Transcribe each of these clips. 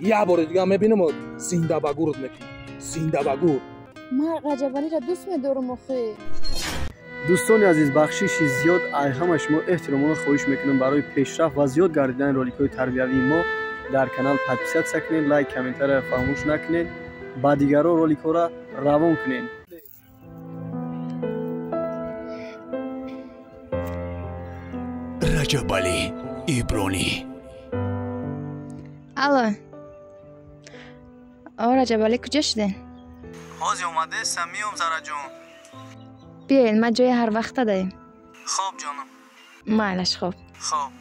Як бори дига мебинам, зинда ба гурут мекунам. Зинда ба гур. Ман Раҷабалиро дӯст медорам охи. Дӯстони азиз, бахшиши зиёд ай ҳама шумо эҳтиромона хоҳиш мекунам барои пешрафт ва зиёд гардидани роликҳои тарбиявии мо дар канал подписаться кунед, лайк, комментария фаромӯш накунед, ба дигарон роликҳоро равон кунед. Раҷабалӣ Ибронӣ. Алло. О, Раҷабалӣ, куҷо шуден? Ҳозир омадаестам, меом, Зараҷон. Биёед, ман ҷои ҳар вақта даем. Хоб, ҷонам. Майлаш, хоб. Хоб.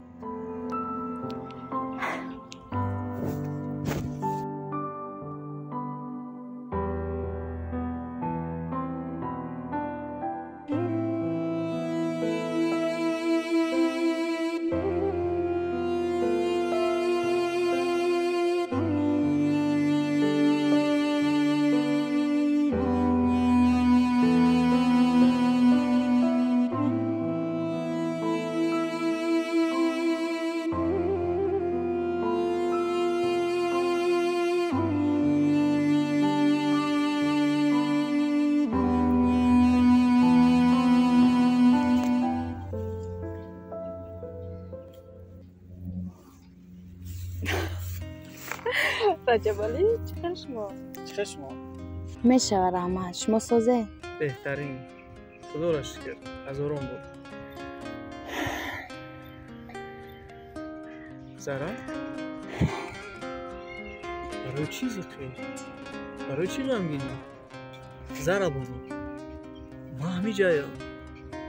Раҷабалӣ, чӣ хел шумо? Чӣ хел шумо? Мешава, раҳмат. Шумо созе? Беҳтарин. Худоро шукр, ҳазорон бор. Зара? Барои чӣ зиқӣ? Барои чӣ ғамгинӣ? Зара бону, ман ҳамин ҷаям.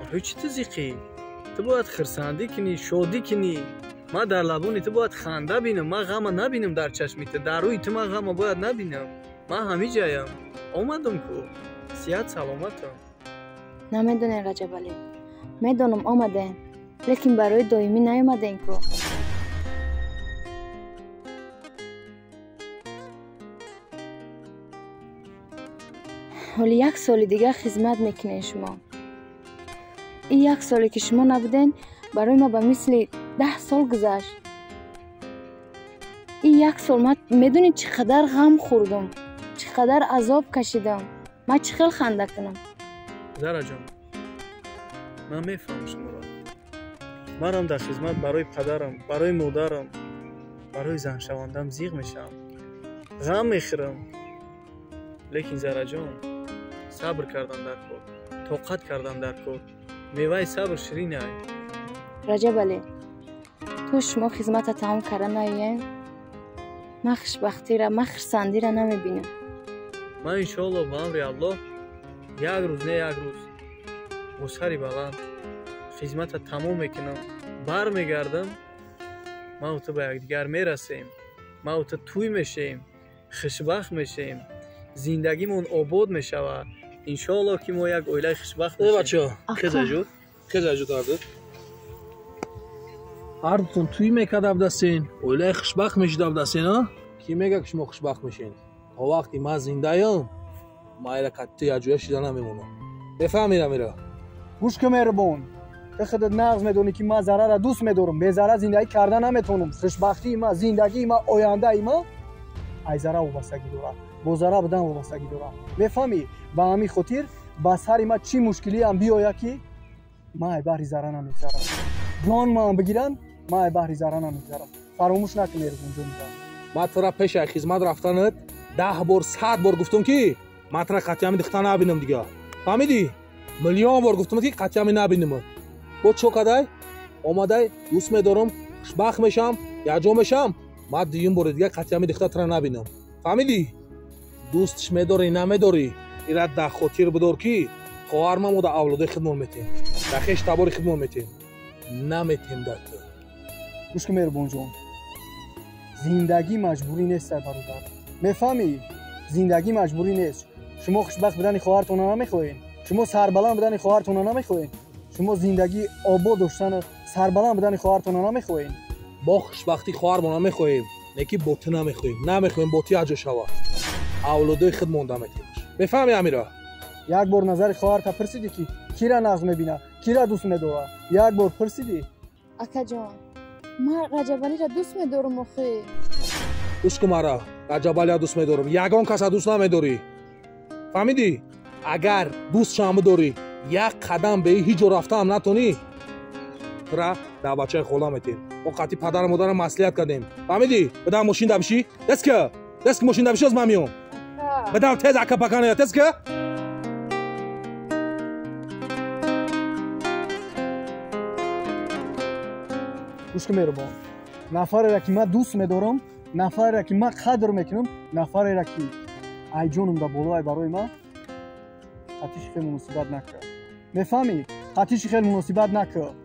Барои чӣ ту зиқӣ? Ту бояд хурсандӣ кунӣ, шодӣ кунӣ. Ман дар лабони ту бояд ханда бинам, ман ғама набинам дар чашми ту, дар рӯи ту ман ғама бояд набинам. Ман ҳамин ҷаям. Омадам ку. Сиҳат саломатам. Намедонем, Раҷабалӣ. Медонам омадем, лекин барои доимӣ наомадем ку. Ҳоли як соли дигар хизмат мекунед шумо. Ин як соле ки шумо набуден, барои ман ба мисли 10 сол гузашт. Ин як сол ман медонед чӣ қадар ғам хӯрдум, чӣ қадар азоб кашидам. Ман чӣ хел ханда кунам? Зараҷон, ман мефаҳмам шуморо. Манам дар хизмат барои падарам, барои модарам, барои заншавандам зиғ мешавам, ғам мехӯрам. Лекин Зараҷон, сабр кардан дар кор, тоқат кардан дар кор. Меваи сабр ширин ай. Раҷабалӣ, ту шумо хизмата тамом карда наоем, ман хушбахтира, ман хурсандира намебинам. Ман иншоаллоҳ ба амри Аллоҳ як рӯз не як рӯз бо сари баланд хизмата тамом мекунам, бармегардам, ман ту ба якдигар мерасем, ман ту тӯй мешем, хушбахт мешем, зиндагимон обод мешавад. Иншоаллоҳ ки мо як оилаи хушбахт мешем. Бачаҳо, хезаҷуд, хезаҷуд ардуд. Ҳардутон тӯй мекарда будастен, оилаи хушбахт мешида будастен, а? Кӣ мега ки шумо хушбахт мешен? То вақти ман зиндаям, ман ира катти якҷоя шида намемонам. Бефаҳмидам ира. Гӯш кун, меҳрубон. Ту худат нағз медонӣ ки ман Зарара дӯст медорам. Бе Зара зиндагӣ карда наметавонам. Хушбахтии ман, зиндагии ман, ояндаи ман ай Зара вобастагӣ дорад. Бо Зара будан вобастагӣ дорад. Мефаҳмӣ? Ба ҳамин хотир ба сари ман чӣ мушкилиам биёяд ки ман ай баҳри Зара намегзарам. Ҷон ман бигиранд, ман ай баҳри Зара намегзарам. Фаромӯш накун, меҳрубон ҷони ҷон. Ман тура пеш аз хизмат рафтанат 10 бор, 100 бор гуфтам ки ман тура қатъиями духта набинам дига. Фаҳмидӣ? Миллион бор гуфтам ки қатъиями набинам. Бо чо кадай? Омадай, дӯст медорам, хушбахт мешам, якҷо мешам, ман дуюм бори дига қатъиями духта тура набинам. Фаҳмидӣ? Дӯстш медорӣ, намедорӣ, ира дар хотир бидор ки хоҳар ман мо дар авлодои худмон метем, дар хеш табори худмон метем. Наметем дар ту. Гӯш кун, меҳрубонҷон. Зиндагӣ маҷбурӣ нест, бародар. Мефаҳмӣ? Зиндагӣ маҷбурӣ нест. Шумо хушбахт будани хоҳартонро намехоҳед. Шумо сарбаланд будани хоҳартонро намехоҳед. Шумо зиндагии обод доштану сарбаланд будани хоҳартонро намехоҳед. Мо хушбахтии хоҳармон намехоҳем, не ки бо ту намехоҳем. Намехоҳем бо ту якҷо шавад. Авлодои худмон даметемаш. Мефаҳмӣ амира? Як бор назари хоҳарта пурсидӣ ки кира нағз мебинад, кира дӯст медорад? Як бор пурсидӣ? Акаҷон, ман Раҷабалиро дӯст медорам охи. Гӯш кун мара, Раҷабалия дӯст медорам, ягон каса дӯст намедорӣ. Фаҳмидӣ? Агар дӯстшам бидорӣ, як қадам бе ҳеҷ ҷо рафтаам натонӣ, тура дар бачаи хола метем. Мо қатъи падару модарам маслиҳат кардем. Фаҳмидӣ? Бидам мошин дабишӣ? Тез ка? Тез ки мошин дабишӣ, аз ман меом. Бидам тез ака паканая, тез ка? Гӯш кун меҳрубон, нафареро ки ман дӯст медорам, нафареро ки ман қадр мекунам, нафареро ки ай ҷонум дар болоай барои ман, қатъиши хел муносибат накард. Мефаҳмӣ? Қатъиши хел муносибат накард.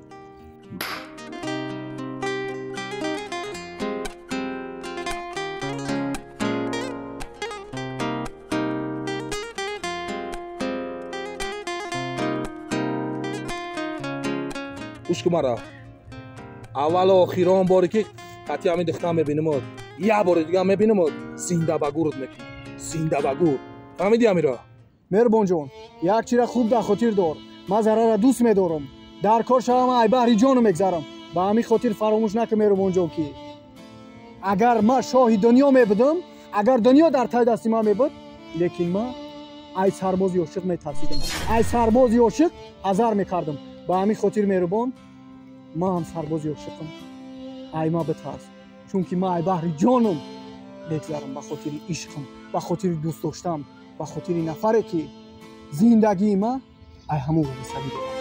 Гӯш кун мара, аввалу охирон боре ки қатъи ҳамин духтар мебинамод, як бори дига мебинамод, зинда ба гурут мекунам, зинда ба гур. Фаҳмидӣ амира? Меҳрубонҷон, як чизра хуб дар хотир дор, ман зарарра дӯст медорам, дар кор шавам ай баҳри ҷону мегзарам. Ба ҳамин хотир фаромӯш накун меҳрубонҷон, ки агар ман шоҳи дунё мебудам, агар дунё дар таи дасти ман мебуд, лекин ман ай сарбози ошиқ метарсидам, ай сарбози ошиқ ҳазар мекардам. Ба ҳамин хотир меҳрубон, ман ҳам сарбози ошиқам, ай ма битарс, чунки ман ай баҳри ҷонам мегзарам, ба хотири ишқам, ба хотири дӯст доштам, ба хотири нафаре ки зиндагии ман ай ҳамон вобастагӣ дорад.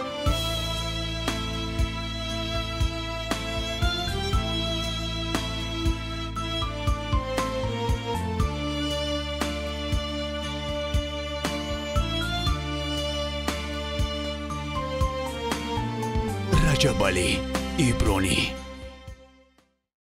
Раҷабалӣ Ибронӣ.